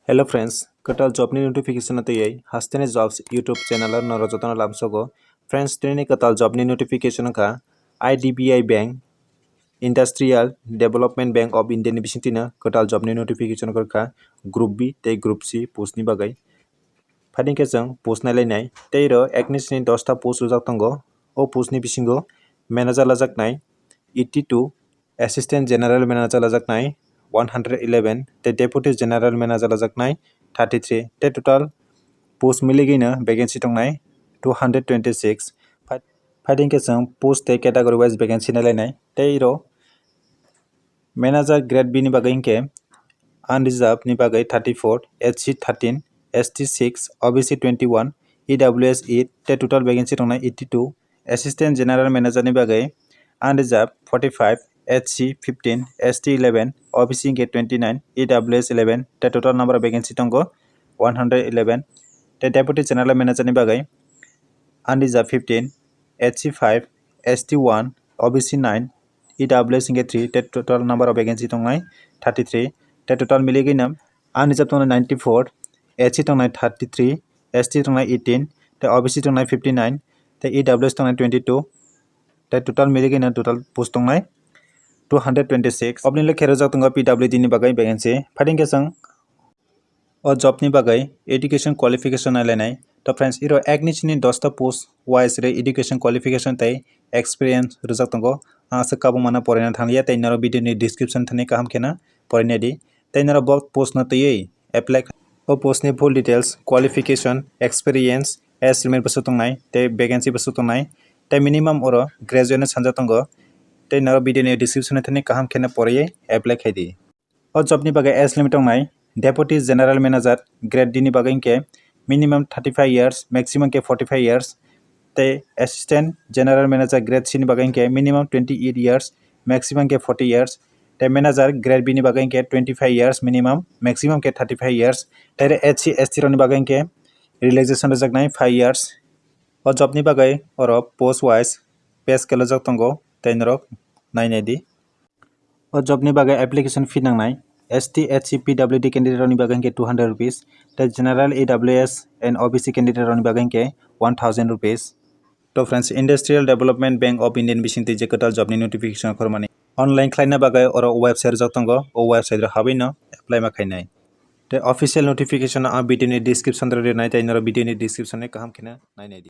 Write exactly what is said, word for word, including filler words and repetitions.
Hello friends, kwtal job ni notification no twiwi Hasteni Jobs YouTube channel o norok jotono lamsogo. Friends, tini ni kwtal job ni notification wngkha I D B I Bank, Industrial Development Bank of India ni bisingtwi no kwtal job ni notification wngkha Group B tei Group C post ni bagwi. Phaidi khe chwng post nailainai tei ro ekni sini dosta post rijak tongo. O post ni bisingo manager lajaknai eighty two, Assistant General Manager lajaknai one hundred eleven, tei Deputy General Manager lajaknai thirty three, tei total post miligwino vacancy tongnai two hundred twenty six. Phai-, phaidi khe chwng post tei category wise vacancy nailainai tei ro manager grade B ni bagwi hinkhe unreserved ni bagwi thirty four, S C thirteen, S T six, O B C twenty one, E W S eight, tei total vacancy tongnai eighty two. Assistant General Manager ni bagwi unreserved forty five, S C fifteen, S T eleven, O B C hinkhe twenty nine, E W S eleven, tei total number of vacancy tongo one hundred eleven. Tei Deputy General Manager ni bagwi unreserved fifteen, S C five, S T one, O B C nine, E W S hinkhe three, tei total number of vacancy tongnai thirty three, tei total miligwino unreserved tongnai ninety four, S C tongnai thirty three, S T tongnai eighteen, tei O B C tongnai fifty nine, tei E W S tongnai twenty two, tei total miligwino total post tongnai two hundred twenty six. Oboni le khe rijak tongo P W D ni bagwi vacancy. Phaidi khe chwng o job ni bagwi education qualification nailainai. To friends, iro ekni sini dosta post wise re education qualification tei experience rijak tongo. Ang aswk kabung mana poraina thangya tei norok video ni description thani kaham kheno poraina di. Tei norok bo post no twiwi apply kha-, o post ni full details, qualification, experience, age limit bwswk tongnai tei vacancy bwswk tongnai tei minimum oro graduate no sanjak tongo. Tei norok video ni description thani kaham kheno porwi apply khai di. O job ni bagwi age limit tongnai, Deputy General Manager grade D ni bagwi hinkhe minimum thirty five years, maximum khe forty five years, tei Assistant General Manager grade C ni bagwi hinkhe minimum twenty eight years, maximum khe forty years, tei Manager grade B ni bagwi hinkhe twenty five years minimum, maximum khe thirty five years, tei H C S T rok ni bagwi hinkhe relaxation rwjaknai five years. O job ni bagwi oro post wise pay scale rijak tongo, tei norok nainai di. O job ni bagwi application fee nangnai, S T, S C, P W D candidate rokni bagwi hinkhe two hundred rupees, tei general, E W S and O B C candidate rokni bagwi hinkhe one thousand rupees. To friends, Industrial Development Bank of India ni bisingtwi je kwtal job ni notification khormani online khlaina bagwi oro website rijak tongo, o website rok habwi no apply ma khainai. Tei official notification no ang video ni description rok rinai, tei norok video ni description ni kaham kheno nainai di.